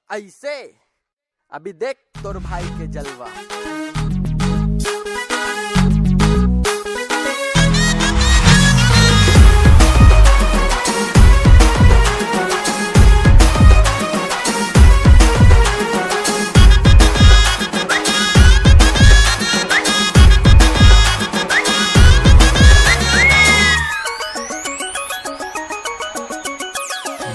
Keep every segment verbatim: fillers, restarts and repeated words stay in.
ऐसे अभी देख तोर भाई के जलवा।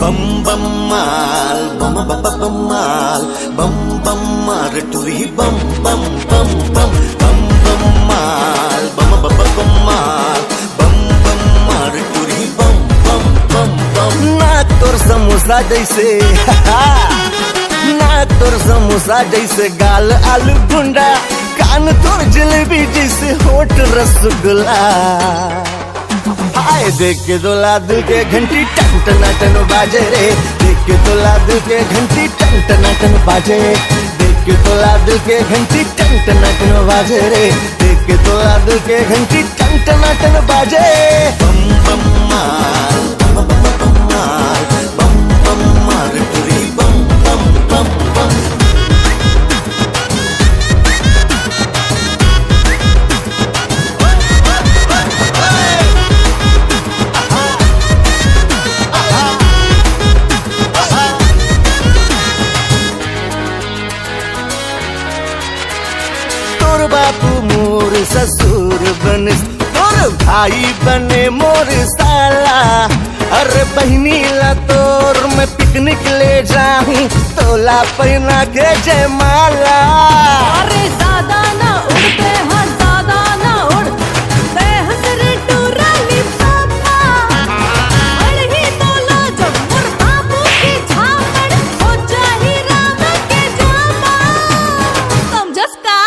बम बम माल, बम बम बम माल, बम बम मार टुरी bomb bomb bomb bomb, bomb bomb माल, बम बम बम माल, बम बम मार टुरी बम बम बम बम। नाक तोर समोसा जैसे, नाक तोर समोसा जैसे, गाल आलू गुंडा, कान तोर जलेबी जैसे, होठ रसगुल्ला। हाय देख के दोला दिल के घंटी टन टना टन बाजे रे, देख के दोला दिल के घंटी टन टना टन बाजे, देख के दोला दिल के घंटी टन टना टन बाजे रे, देख के दोला दिल के घंटी टन टना टन बाजे। बम बम माल, बम बम बम माल, बम बम मार टुरी बम बम बम बम। तोर बापू मोर ससुर बनिस, तोर भाई बने मोर साला। अरे बहिनी ला तोर मैं पिकनिक ले जाहूं, तोला पहना के जयमाला। अरे ज्यादा ना उड़ते हैं, ज्यादा ना उड़, दे हंस रे टूरा नी पापा। अड़ही तोला जब मोर बाबू की झापड़, हो जाही राम के जामा। समझस का?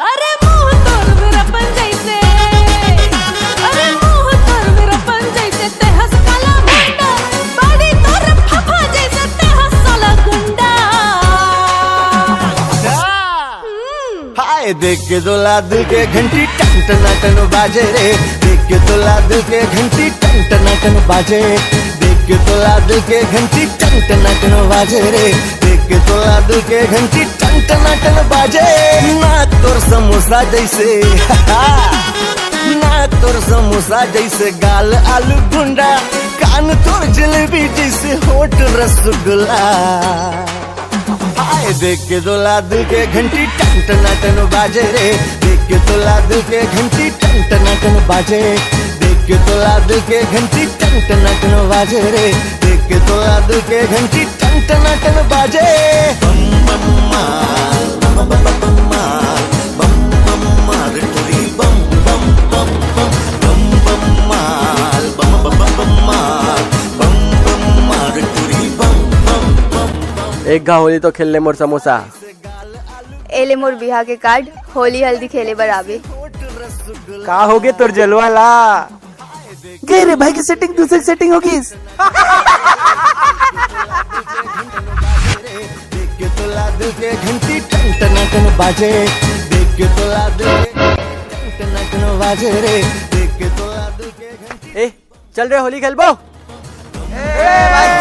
अरे मुंह तोर मेरा पन जैसे, अरे मुंह तोर मेरा पन जैसे, ते हंस काला मुंडा, बॉडी तोर फफा जैसे, ते हंस साला गुंडा। हम्म। हाय देख के दोला दिल के घंटी टन टना टन बाजे रे, देख के दोला दिल के घंटी टन टना टन बाजे, देख के दोला दिल के घंटी टन टना टन बाजे रे, देख के दोला दिल के घंटी टन टना टन बाजे। नाक तोर समोसा जैसे, नाक तोर समोसा जैसे, गाल आलू गुंडा, कान तोर जलेबी जैसे, होठ रसगुल्ला। हाय देख के दोला दिल के घंटी टन टना टन बाजे रे, देख के दोला दिल के घंटी टन टना टन बाजे, देख के दोला दिल के घंटी टन टना टन बाजे रे, देख के दोला दिल के घंटी टन टना टन बाजे। बम बम माल, बम बम बम माल, बम बम मार टुरी bomb bomb bomb bomb, bomb bomb माल, बम बम बम बम माल, बम बम मार टुरी बम बम बम बम। एक घा होली तो खेल ले मोर समोसा। ए ले मोर बिहा के कार्ड, होली हल्दी खेले बर आबे। का होगे तोर जलवा ला? गे रे भाई के सेटिंग दूसरी सेटिंग होगिस। देख के तोला दिल के घंटी टन टन टन बाजे, देख के तोला दिल के टन टन टन बाजे रे, देख के तोला दिल के घंटी। ए, चल रे होली खेलबो। ए भाई